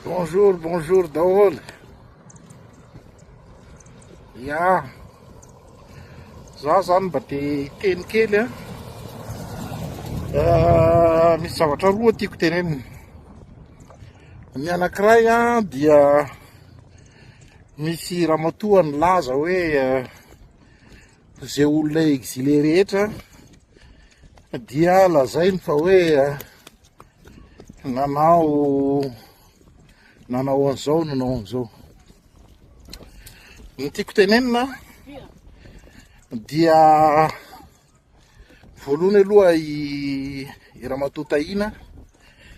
Bonjour, bonjour daholo. Ya, za zany mba te hiteny kely a. Ah, misy zavatra roa tiako tenenina. Ny anankiray a dia misy ramatoa nilaza hoe eh, Izay olona exilé rehetra dia lazainy fa hoe nanao nanao an'izao nanao an'izao. Ny tiako tenenina dia voalohany aloha i i Ramatoa Tahina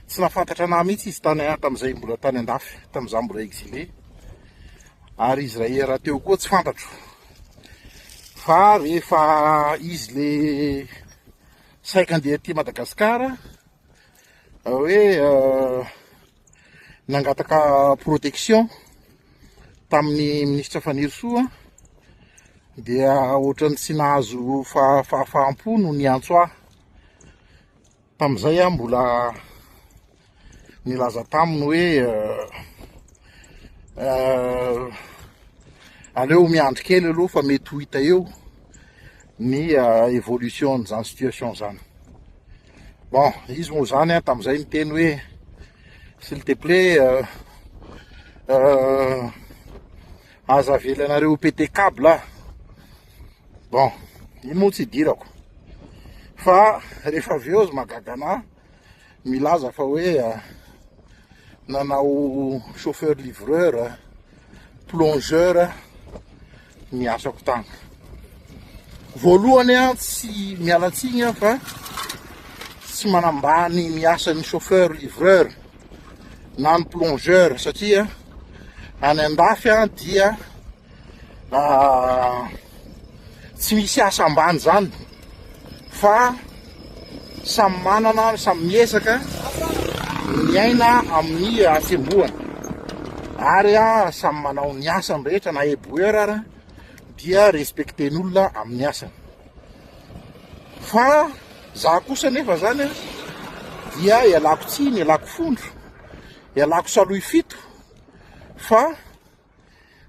tsy nahafantatra anah mihitsy izy tany tamin'izay mbola tany andafy tamin'izaho mbola exilé ary izy raha rahateo koa tsy fantatro fa rehefa izy le saika andeha aty Madagasikara hoe nangataka protection tamin'ny minisitra Fanirisoa dia ohatran'ny tsy nahazo fahafaham-po no niantso ahy. Tamin'izay aho mbola nilaza taminy hoe aleo miandry kely aloha fa mety ho hita eo ny évolution n'izany situation zany. Bon, izy moa zany an tamin'izay niteny hoe s'il te plait aza avelanareo ho péter câble ah. Bon, iny moa tsy idirako. Fa rehefa avy eo izy mahagaga anah milaza fa hoe nanao chauffeur livreur, plongeur ny asako tany. Voalohany aho tsy miala tsiny aho fa tsy manambany ny asan'ny chauffeur livreur na ny plongeur satria any andafy aho dia Tsy misy asa ambany zany fa samy manana, samy miezaka miaina amin'ny hatsembohana ary samy manao ny asany rehetra na éboueur ara dia respecter-n'olona amin'ny asany. Fa za kosa nefa zany dia ialako tsiny, ialako fondro, ialako salohy fito fa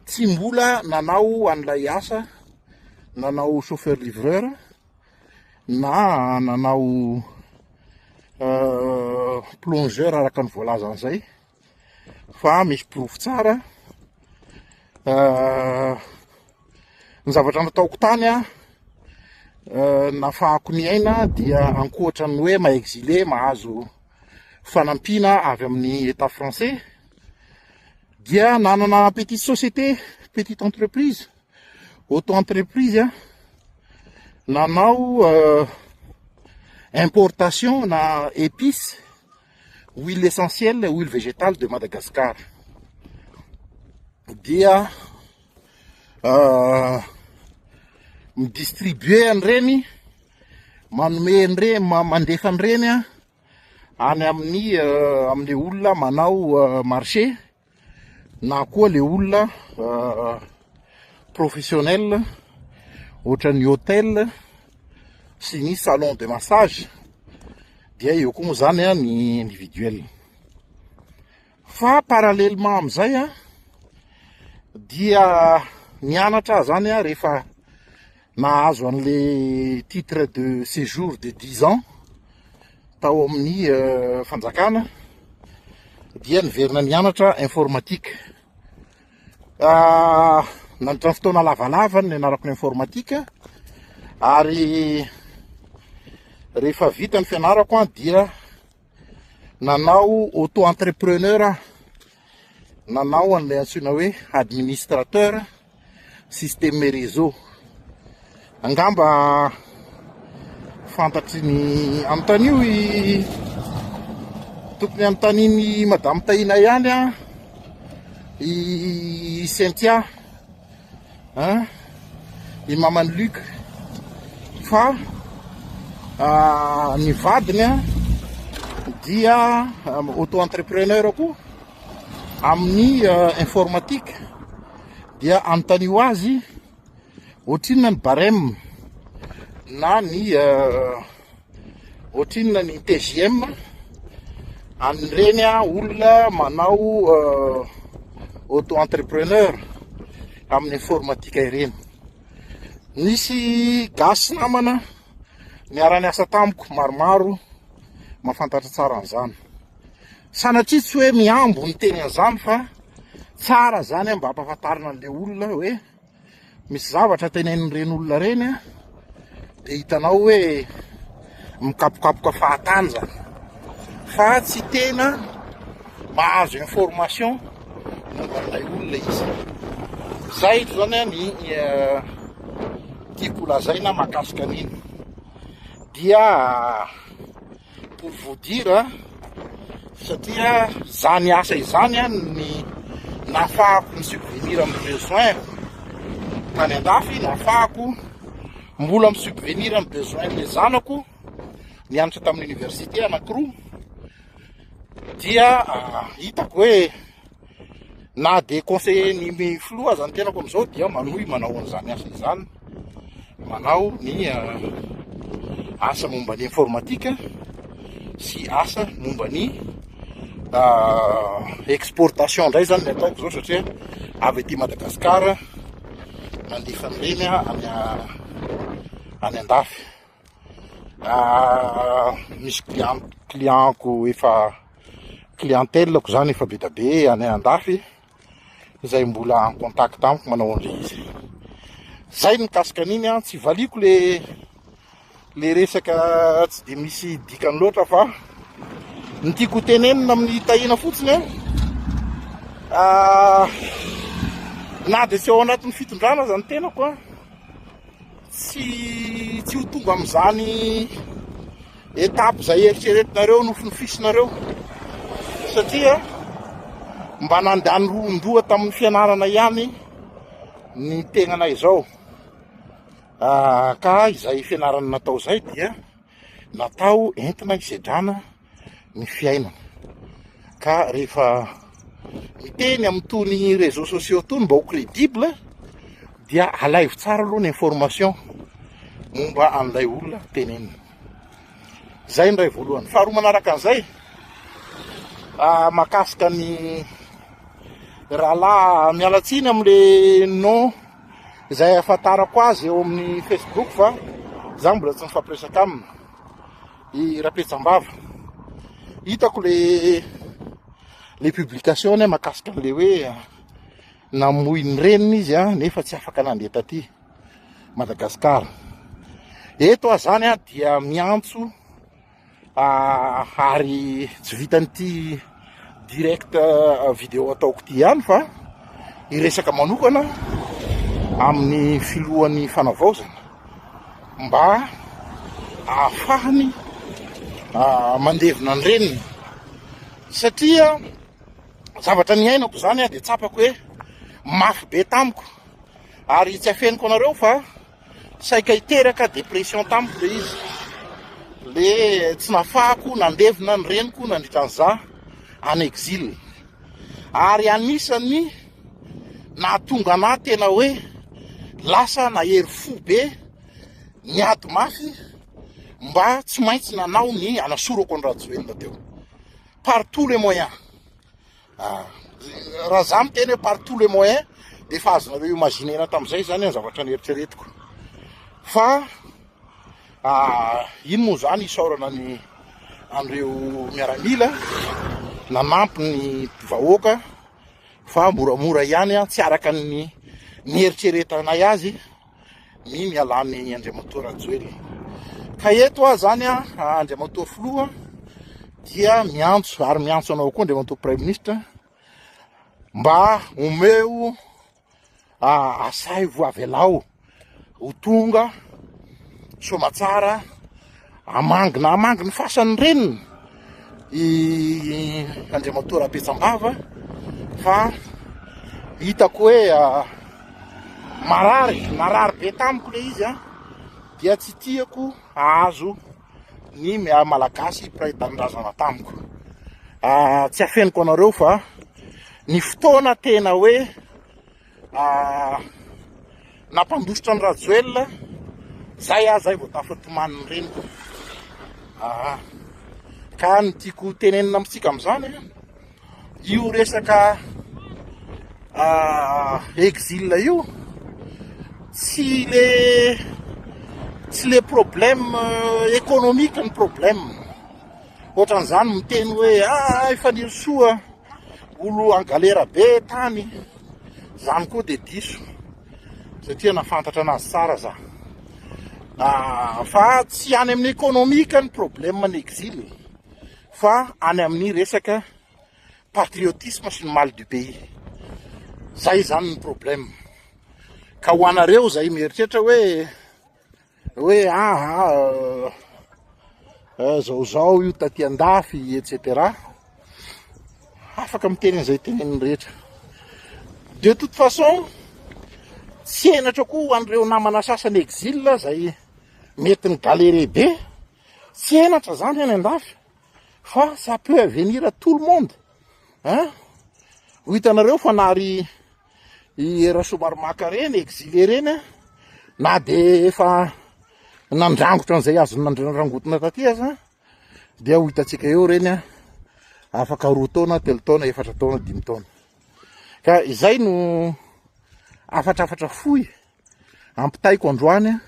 Tsy mbola nanao an'ilay asa nanao chauffeur livreur na nanao plongeur araka ny voalazan'izay fa misy porofo tsara. Ny zavatra nataoko tany an, nafahako niaina dia ankoatra ny hoe maha exilé mahazo fanampiana avy amin'ny Etat français dia nanana petite société, petite entreprise, auto entreprise aho, nanao importation na épices, huile essentielle, huile végétale de Madagascar, dia mi-distribuer an'ireny, manome an'ireny, mandefa an'ireny aho. any amin'ny amin'le olona manao marché na koa le olona professionnel ohatran'ny hotel sy ny salon de massage dia eo koa moa zany an ny individuel. Fa parallèlement amin'izay an dia nianatra aho zany an rehefa Nahazo an'le titre de séjour de dix ans tao amin'ny fanjakana dia niverina nianatra informatique. Nandritra ny fotoana lavalava no nianarako ny informatique ary rehefa vita ny fianarako an dia nanao auto entrepreneur aho, nanao an'ilay antsoina hoe administrateur. Système et réseau. Angamba fantatry ny anontanio i tokony anontanian'i Madame Tahina ihany an i Cynthia an i maman'i Luc fa ny vadiny an dia auto entrepreneur koa Amin'ny informatique dia anontanio azy ohatrinona ny barème na ny ohatrinona ny TJM. an'ireny olona manao auto entrepreneur amin'ny informatique ireny. Nisy gasy namana niara-niasa tamiko maromaro mahafantatra tsara an'izany. Sanatria tsy hoe mihambo ny teny an'izany fa tsara zany mba hampahafantarina an'le olona hoe misy zavatra tenenin'ireny olona ireny an, de hitanao hoe mikapokapoka fahatany zany fa tsy tena mahazo information momba an'ilay olona izy. Zay zany an ny tiako lazaina mahakasika an'iny. Dia pour vous dire satria zany asa izany an ny nahafahako mi subvenir amin'ny besoin tany andafy, nahafahako mbola mi subvenir amin'ny besoin le zanako nianatra tamin'ny université anakiroa dia hitako hoe Na dia conseiller ny filoha aza ny tenako amin'izao dia manohy manao an'izany asa izany, manao ny asa momba ny informatique sy asa momba ny exportation indray zany ny ataoko zao satria avy aty Madagasikara mandefa an'ireny any any andafy. Misy client client-ko efa clientèle-ko zany efa be dia be any andafy izay mbola en contact amiko manao an'le izy. Zay ny mikasika an'iny an, tsy valiako le le resaka tsy de misy dikany loatra fa ny tiako ho tenenina amin'ny Tahina fotsiny an, na de tsy ao anatin'ny fitondrana aza ny tenako an, Tsy tsy ho tonga amin'izany étape izay eritreretinareo nofinofisinareo satria mba nandany rohon-doha tamin'ny fianarana ihany ny tegnanay izao ka izay fianarana natao izay dia natao entina hisedrana ny fiainana ka rehefa miteny amin'itony réseaux sociaux itony mba ho crédible dia alaivo tsara aloha ny information momba an'ilay olona tenenina. Zay ny iray voalohany. Faharoa manaraka an'izay, mahakasika ny rahalahy, miala tsiny amin'le nom izay ahafantarako azy eo amin'ny Facebook fa za mbola tsy nifampiresaka aminy. I Rapetsambava. Hitako le le publication ny mahakasika an'le hoe namoy ny reniny izy a nefa tsy afaka nandeha taty Madagasikara. Eto aho zany a dia miantso ary tsy vitan'ity direct vidéo ataoko ity ihany fa hiresaka manokana amin'ny filohan'ny fanavaozana mba ahafahany mandevina ny reniny satria zavatra niainako zany dia tsapako hoe mafy be tamiko ary tsy afeniko anareo fa Saika hiteraka dépression tamiko le izy. Le tsy nafahako nandevina ny reniko nandritra ny za en exil. Ary anisan'ny nahatonga anah tena hoe lasa nahery fo be, niady mafy mba tsy maintsy nanao ny hanasorako an'i Rajoelina teo. Par tous les moyens. Raha za miteny hoe par tous les moyens de efa azonareo imaginer-na tamin'izay zany ny zavatra nieritreretiko. Fa iny moa zany isaorana ny an'ireo miaramila nanampy ny vahoaka fa moramora ihany tsy araka ny nieritreretanay azy ny nialan'i Andriamatoa Rajoelina. Ka eto aho zany a, Andriamatoa Filoha dia miantso ary miantso anao koa Andriamatoa Praiminisitra mba omeo asaivo avelao ho tonga soamatsara hamangina hamangy ny fasan'ny reniny i Andriamatoa Rabetsambava fa hitako hoe marary, narary be tamiko le izy an, dia tsy tiako hahazo ny Malagasy mpiray tanindrazana tamiko. Tsy afeniko anareo fa ny fotoana tena hoe Nampandositra an'i Rajoelina, zay aho zay vao tafatomany ny reniko. Aa. Ka ny tiako tenenina amintsika amin'izany, io resaka exil io tsy le tsy le problème économique ny problème. Ohatran'izany miteny hoe ah i Fanirisoa olo en galère be tany, zany koa de diso satria nahafantatra anazy tsara za. Fa tsy any amin'ny économique ny problème ny exil fa any amin'ny resaka patriotisme sy ny mal du pays. Zay zany ny problème. Ka ho anareo zay mieritreritra hoe hoe aha zao zao io taty andafy et cetera, afaka miteny an'izay teneniny rehetra. De toute façon tsy henatra koa ho an'ireo namana sasany exil zay mety ny galere be, tsy henatra zany any andafy fa ça peut venir à tout le monde hein. Ho hitanareo fa na ry i Rasoamaromaka reny exilé reny a, na de efa nandrangotra an'izay azony nandrangotina taty aza dia ho hitantsika eo reny a, afaka 2 taona, 3 taona, 4 taona, 5 taona. Ka izay no hafatrafatra fohy ampitaiko androany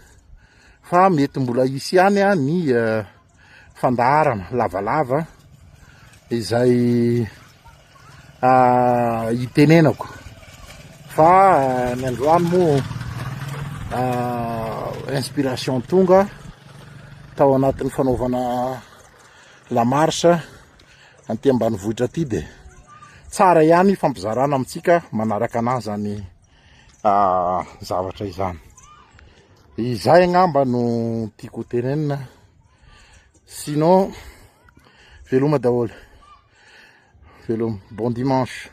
fa mety mbola hisy ihany ny fandaharana lavalava izay hitenenako fa ny androany moa inspiration tonga tao anatin'ny fanaovana la marche anty ambanivohitra aty dia tsara ihany fampizarana amintsika manaraka anazy zany zavatra izany. Izay angamba no tiako ho tenenina, sinon veloma daholo, veloma, bon dimanche.